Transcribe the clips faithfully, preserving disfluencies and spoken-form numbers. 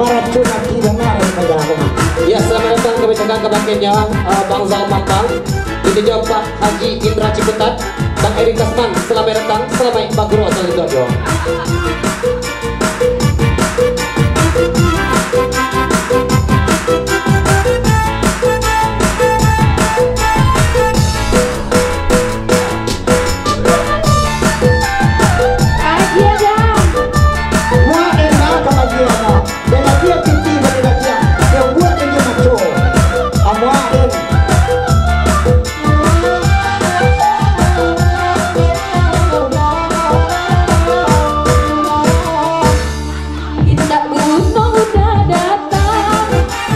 Maracun ati bana, saudara. Ya, salamaik datang kami ucapkan kabakeh, eh, Bang Zal Mampang. Itu jo Pak Haji Indra Ciputat, Bang Eri Kasman, salamaik datang, salamaik baguru, salamaik jo. Aji Adam. Wah, enak, Pak Aji Adam. Dia lagi yang piti, dia lagi yang, dia buat yang dia maco. Amuah, Den. Indak bunuh udah datang,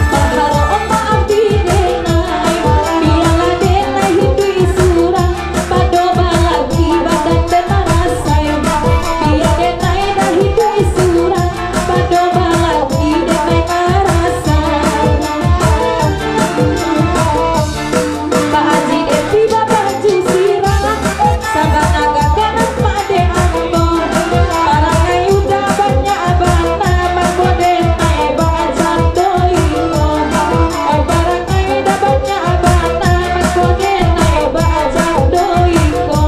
baharap maaf di denai. Bialah denai hiduik surang, pado balaki badan den marasai. Bialah denai dah hiduik surang, pado balaki denai marasai. Pak Haji Eti babaju sirah, sabana gagah nampak dek ambo. Parangai udah banyak bana, mangko denai baaja doh iko. Parangai udah banyak bana, mangko denai baaja doh iko.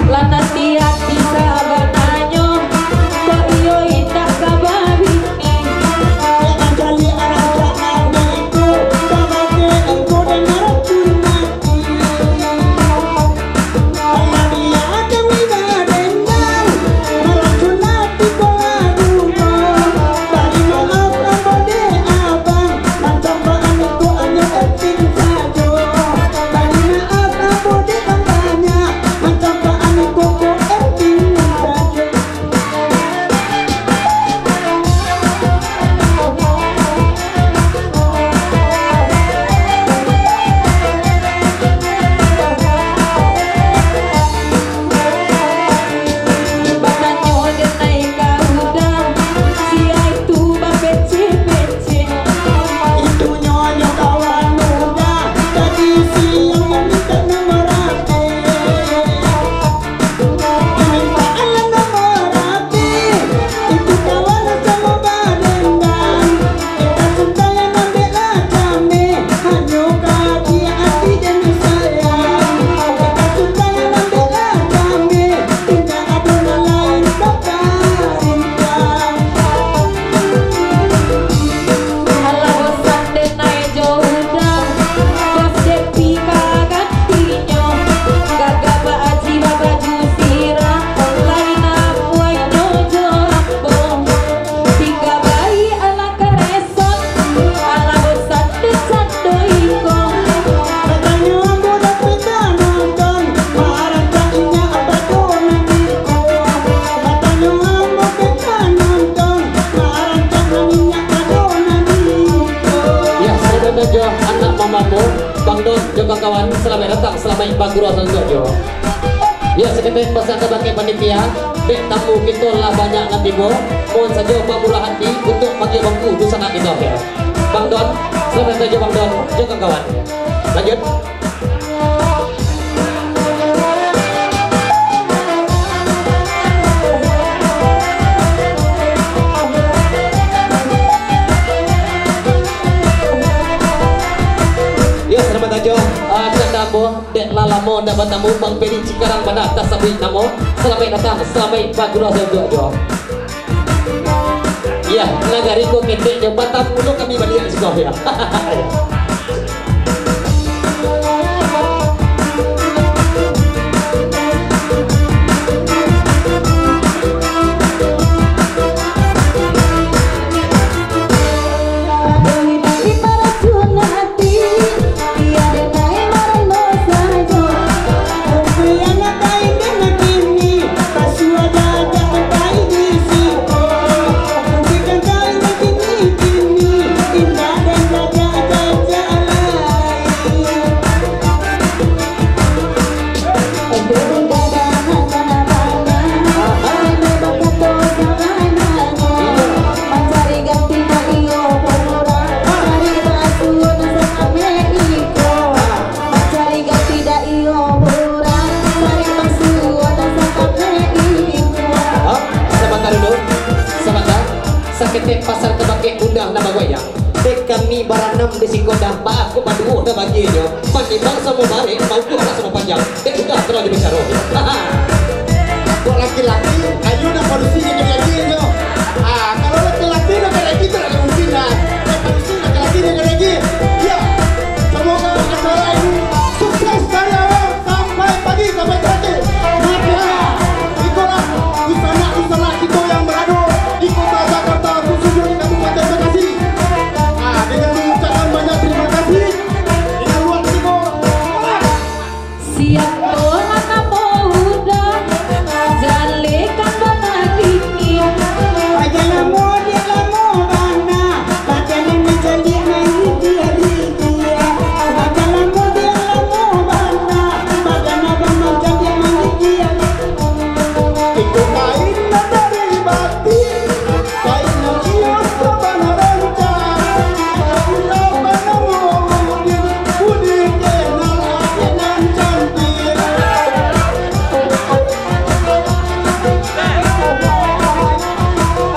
Lanang di ati sabananyo, kok iyo indak ka babini. Batanyo denai ka uda, sia itu bapeceh-peceh. Itunyo nyo kawan muda, tadi siang mintak nomor H P. Mintak nomor H P, itu kawan samo badendam. Eka Suntaian ambeklah kami, hanyo ka ati-ati demi sayang. Eka Suntaian ambeklah kami, indak ado nan lain ka parintah. Alah bosan denai jo uda, bos Depi ka gantinyo. Gagah Pak Aji babaju sirah, lain amuahnyo jo ambo. Tingga baiak alah ka resot, alah bosan den cando iko. Batanyo ambo dapek ka nonton, marancak inyo apo tu nan iko. Batanyo ambo ka nonton, marancak inyo apo tu nan iko. Ya, saudara jo anak mamamu, Bang Don jo kawan-kawan, salamaik datang, salamaik baguru sajo. Ya, saketek pasan kabakeh panitia, dek tamu kito lah banyak nan tibo, mohon sajo bamurah ati untuak bagi bangku dunsanak kito, ya. Bang Don, salamaik datang jo Bang Don jo kawan-kawan. Lanjut. Yo, salamaik datang jo, ah, tanda ambo, dek lah lamo ndak batamu, Bang Peri Cikarang bana tasabuik namo. Salamaik datang, salamaik baguru sajo jo. Iya, nagari ko ketek jo, batamu lo kami baliak siko, ya. Ketek pasar ka bakeh kuda nan bagoyang. Dek kami baranam di siko dah, baa kok baduo dah bagianyo. Manimbang samo barek, maukuak lah samo panjang. Dek kuda kalau dibicaro. Kok laki-laki, ayo nak padusi nan gede-gede nyo. Ah, kalau laki-laki nan gede-gede tu nak mungkin lah. Nak padusi laki-laki nan gede-gede. Yo. Semoga acara ini sukses dari awal sampai pagi sampai terakhir. Nah, ikolah dunsanak-dunsanak kito yang berado di kota Jakarta, khususnya di Kabupaten Bekasi. Ah, dengan mengucapkan banyak terima kasih, dengan luar biasa. Siapo nan namo Uda, jalekan bana kini. Paja lamo, diak lamo bana, badan nan candiak mangitia-itia. Paja lamo, diak lamo bana, badan nan candiak mangitia. Itu kain nan dari batik.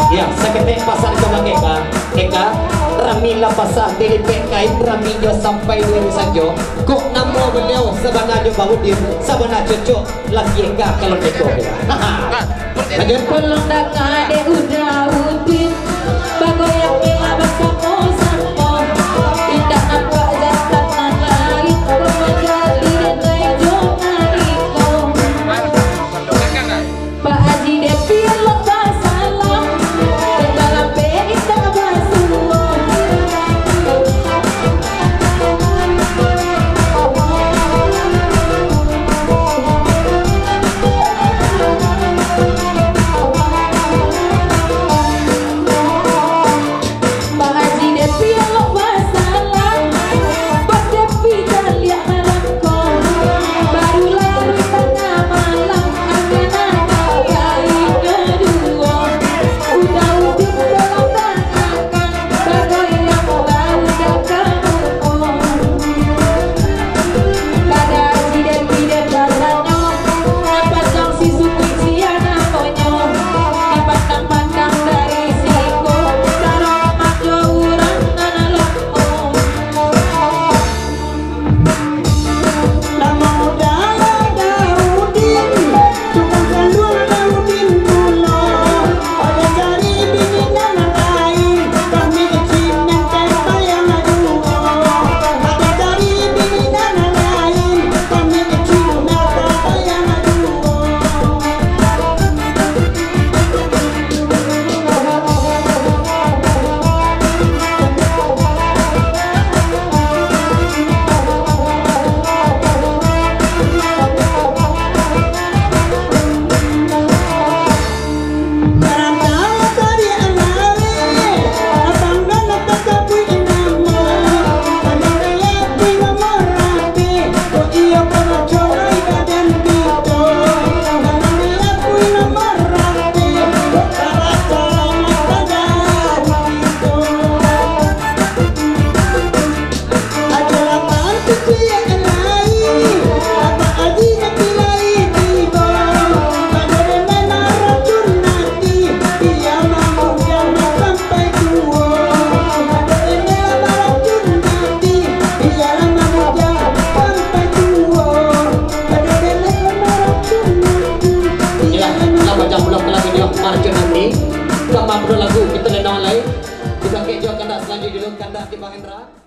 Yo, saketek pasar ka bakeh ka, Eka, rami lah pasah dilipek kain, raminyo sampai duo ari sajo. Kok namo baliau sabananyo Baudin, sabana cocok laki Eka kalau niko. Lanjut. Tolong danga dek Uda Udin, bagoyang kela basamo-samo. Indak nampak jantan nan lain, kok manjadi denai jo nariko. Pak Haji Depi elok basalam, dek balapeh indak basuo. Pak Haji Depi elok basalam, Bos Depi caliak malam ko, baru larui tangah malam, angin-angin kainyo duo, Uda Udin dalam tangan. Iyolah, lah panjang pulo lagu nyo, maracun hati. Ka mampro lagu, kito lenong lai. Bisa kejo kandak salanjuik dulu, kandak di Bang Hendra.